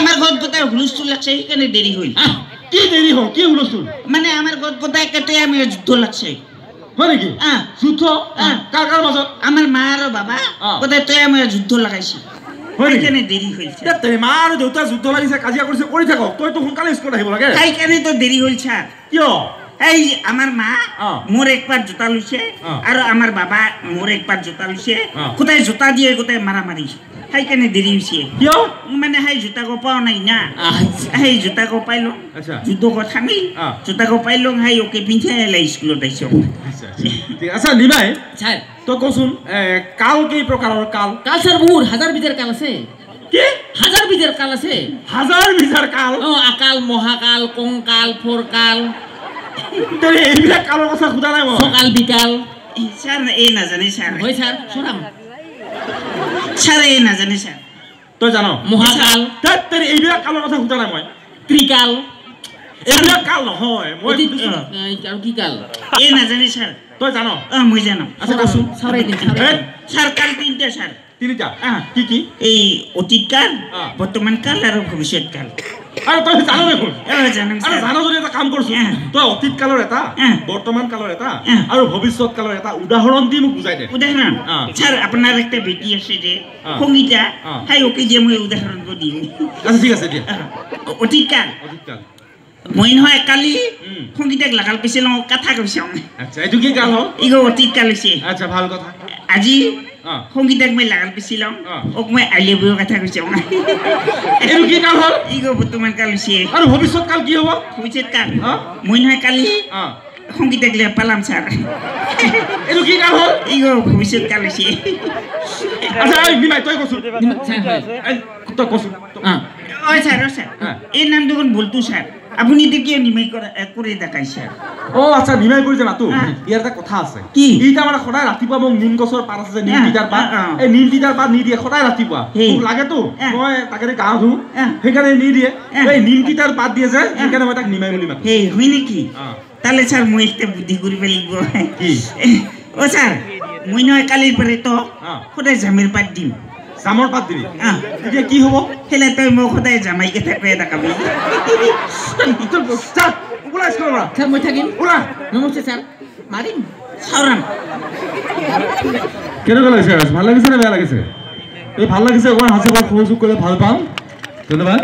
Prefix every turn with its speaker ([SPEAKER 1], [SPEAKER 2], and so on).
[SPEAKER 1] আমাৰ ঘৰত গোটাই হুলস্থুল লাগছে, সেইকাৰণে দেৰি হ'ল।
[SPEAKER 2] কি দেৰি হ'ল? কি হুলস্থুল?
[SPEAKER 1] মানে আমাৰ ঘৰত গোটাই কেটে আমি যুদ্ধ লাগছে।
[SPEAKER 2] হয় নেকি? যুদ্ধ কাৰ কাৰ মাজত?
[SPEAKER 1] আমাৰ মা আৰু বাবা গোটাই তই আমি যুদ্ধ লগাইছে, সেইকাৰণে দেৰি হ'ল।
[SPEAKER 2] মা আৰু দেউতা যুদ্ধ লাগিছে, কাজিয়া কৰিছে, কৰি থাকক, তইতো সোনকালে স্কুলত আহিব লাগে।
[SPEAKER 1] সেইকাৰণেতো দেৰি হ'ল ছাৰ।
[SPEAKER 2] কিয়?
[SPEAKER 1] এই আমাৰ মা মোৰ এক পাত জোতা লৈছে আৰু আমাৰ বাবা মোৰ এক পাত জোতা লৈছে, গোটাই জোতা দিয়ে গোটাই মাৰামাৰি, সেইকাৰণে দেৰি হৈছে।
[SPEAKER 2] কিয়?
[SPEAKER 1] মানে সেই জোতাকো পোৱা নাই না, সেই জোতাকো পাই লওঁ, যুদ্ধকো থামি জোতাকো পাই লওঁ, সেই অকে পিন্ধাই আহিলে স্কুলত আহিছোঁ।
[SPEAKER 2] আচ্ছা নিমাই ছাৰ, তই কচোন কাল কেই প্ৰকাৰৰ কাল?
[SPEAKER 3] কাল ছাৰ বহুত হাজাৰ বিধৰ কাল আছে।
[SPEAKER 2] কি
[SPEAKER 3] হাজাৰ বিধৰ কাল আছে?
[SPEAKER 2] হাজাৰ বিধৰ কাল?
[SPEAKER 3] অ, আকাল, মহাকাল, কংকাল, ফৰকাল।
[SPEAKER 2] এইবিলাক কালৰ কথা সোধা নাই মই।
[SPEAKER 3] সকাল বিকাল
[SPEAKER 1] ছাৰ এই নাজানে ছাৰ।
[SPEAKER 3] হয় ছাৰ, চৰাম
[SPEAKER 1] ছাৰ এই নাজানে ছাৰ।
[SPEAKER 2] তই জান?
[SPEAKER 3] মহাকাল।
[SPEAKER 2] এইবিলাক কালৰ কথা সোধা নাই মই।
[SPEAKER 3] ত্ৰিকাল।
[SPEAKER 2] এইবিলাক কাল নহয় মই।
[SPEAKER 3] আৰু কি কাল?
[SPEAKER 1] এই নাজানে ছাৰ।
[SPEAKER 2] তই জান?
[SPEAKER 1] অ, মই জানো।
[SPEAKER 2] আচ্ছা কচোন।
[SPEAKER 1] ছাৰ কাল তিনিটা ছাৰ।
[SPEAKER 2] তিনিটা? কি কি?
[SPEAKER 1] এই অতীত কাল, বৰ্তমান কাল আৰু ভৱিষ্যত কাল।
[SPEAKER 2] আৰু তই জান দেখোন। আৰু জান যদি এটা কাম কৰচোন, তই অতীত কালৰ এটা, বৰ্তমান কালৰ এটা আৰু ভৱিষ্যত কালৰ এটা উদাহৰণ দি মোক বুজাই দে।
[SPEAKER 1] উদাহৰণ? ছাৰ আপোনাৰ একটা বেটি আছে যে সংগীতা, সেই ওকে যে মই উদাহৰণটো দিম।
[SPEAKER 2] আচ্ছা ঠিক আছে দিয়া।
[SPEAKER 1] অতীত কাল।
[SPEAKER 2] অতীত কাল।
[SPEAKER 1] মই নহয় কালি সংগীতাক লাগাল পাইছিলো, কথা কৈছো।
[SPEAKER 2] আচ্ছা এইটো কি কাল হ'ল?
[SPEAKER 1] ইগো অতীত কাল হৈছে।
[SPEAKER 2] আচ্ছা ভাল কথা।
[SPEAKER 1] আজি সংগীতাক মই লাগাল পাইছিলো, ওক মই I love you কথা কৈছো।
[SPEAKER 2] এইটো কি কাল হ'ল?
[SPEAKER 1] ইগো বৰ্তমান কাল হৈছে।
[SPEAKER 2] আৰু ভৱিষ্যত কাল কি হ'ব?
[SPEAKER 1] ভৱিষ্যত কাল মই নহয় কালি সংগীতাক লৈ পালাম ছাৰ।
[SPEAKER 2] এইটো কি কাল হ'ল?
[SPEAKER 1] ইগো ভৱিষ্যত কাল হৈছে।
[SPEAKER 2] আচ্ছা নিমাই তই কচোন, তই কচোন।
[SPEAKER 1] অ ছাৰ, অ ছাৰ, এই নাম দেখোন বলতো ছাৰ, আপুনি কিয় নিমাই কৰি দেখাই ছাৰ?
[SPEAKER 2] অ আচ্ছা নিমাই কৰি জানাতো ইয়াৰ এটা কথা আছে।
[SPEAKER 1] কি?
[SPEAKER 2] ই তাৰমানে সদায় ৰাতিপুৱা মোক নিম গছৰ পাত আছে যে, নিম তিতাৰ পাত, এই নিম তিতাৰ পাত নিদিয়ে সদায় ৰাতিপুৱা। মোক লাগেতো, মই তাকে গা ধুওঁ, সেইকাৰণে নিদিয়ে। এই নিম তিতাৰ পাত দিয়ে যে, সেইকাৰণে মই তাক নিমাই বুলি মাতো।
[SPEAKER 1] সেই হয় নেকি? তাহলে ছাৰ মই একটা বুদ্ধি কৰিব লাগিব।
[SPEAKER 2] কি?
[SPEAKER 1] অ ছাৰ, মই নহয় কালিৰ পৰাই তো সদায় জামিৰ পাত দিম।
[SPEAKER 2] জামৰ পাত দিবি? তেতিয়া কি হ'ব?
[SPEAKER 1] সেলে তই মোক সদায় জামাই কেইটা কৈ দেখাবি।
[SPEAKER 2] ওলা স্কুলৰ পৰা।
[SPEAKER 3] ছাৰ মই থাকিম।
[SPEAKER 2] ওলা।
[SPEAKER 3] নমস্তে ছাৰ। মাৰিম।
[SPEAKER 1] চাওৰাম।
[SPEAKER 2] কেনেকুৱা লাগিছে? ভাল লাগিছে নে বেয়া লাগিছে? এই ভাল লাগিছে, অকণমান হাঁচি সহযোগ কৰিলে ভাল পাম। ধন্যবাদ।